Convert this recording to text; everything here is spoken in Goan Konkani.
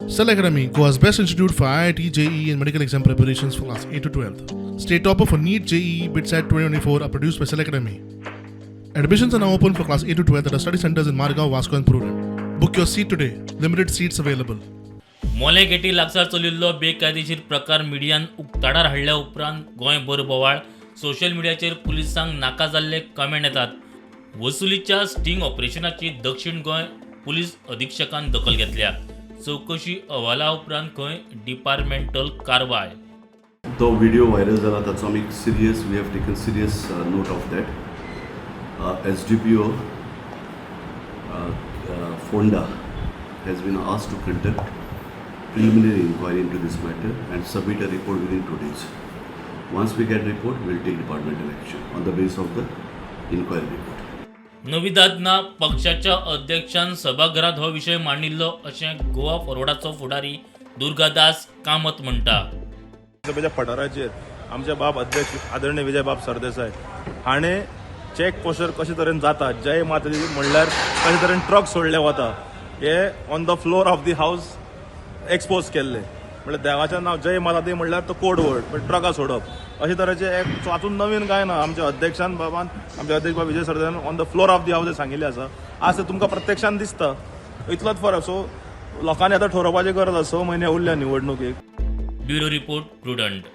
Cell Academy, Goa's best institute for IIT, JEE, and medical exam preparations for class 8 to 12. State topper for NEET, JEE, BITSAT 2024 are produced by Cell Academy. Admissions are now open for class 8 to 12 at our study centers in Margao, Vasco, and Prudent. Book your seat today. Limited seats available. मोलें गेटी लागसार चलिल्लो बेकायदेशीर प्रकार मिडियान उक्ताडार हाडल्या उपरांत गोंयभर बोवाळ. सोशल मिडियाचेर पुलिसांक नाका जाल्ले कमेंट येतात. वसुलीच्या स्टिंग ऑपरेशनाची दक्षिण गोंय पुलीस अधिक्षकान दखल घेतल्या. चवकशी अहवाला उपरांत खंय डिपार्टमेंटल कारवाय. तो व्हिडिओ व्हायरल जाला ताचो आमी serious we have taken serious note of that. SDPO Ponda has been asked to conduct preliminary inquiry into this matter and submit a report within 2 days. Once we get report, we'll take departmental action on the basis of the inquiry report. नविदाद ना पक्षाच्या अध्यक्षान सभाघरात हो विशय मांडिल्लो अशें गोवा फॉरवर्डाचो फुडारी दुर्गादास कामत म्हणटा. सभेच्या पठाराचेर आमचे बाब अध्यक्ष आदरणीय विजय बाब सरदेसाय हाणें चेक पोस्टर कशे तरेन जाता, जय माता दी म्हणल्यार कशे तरेन ट्रक सोडले वता हे on the floor of the house expose केल्ले. म्हणल्यार देवाचें नांव जय माता दी म्हणल्यार तो कोड वर्ड, पण ट्रकां सोडप अशे तरेचे एक. सो हातूंत नवीन कांय ना. आमच्या अध्यक्षान बाबान, आमच्या अध्यक्ष बाब Vijay सरदेसायान on the floor of the house सांगिल्लें आसा. आज ते तुमकां प्रत्यक्षान दिसता, इतलोच फरक. सो लोकांनी आतां ठरोवपाची गरज आसा. 6 म्हयने उरल्या निवडणुकेक. Bureau report, Prudent.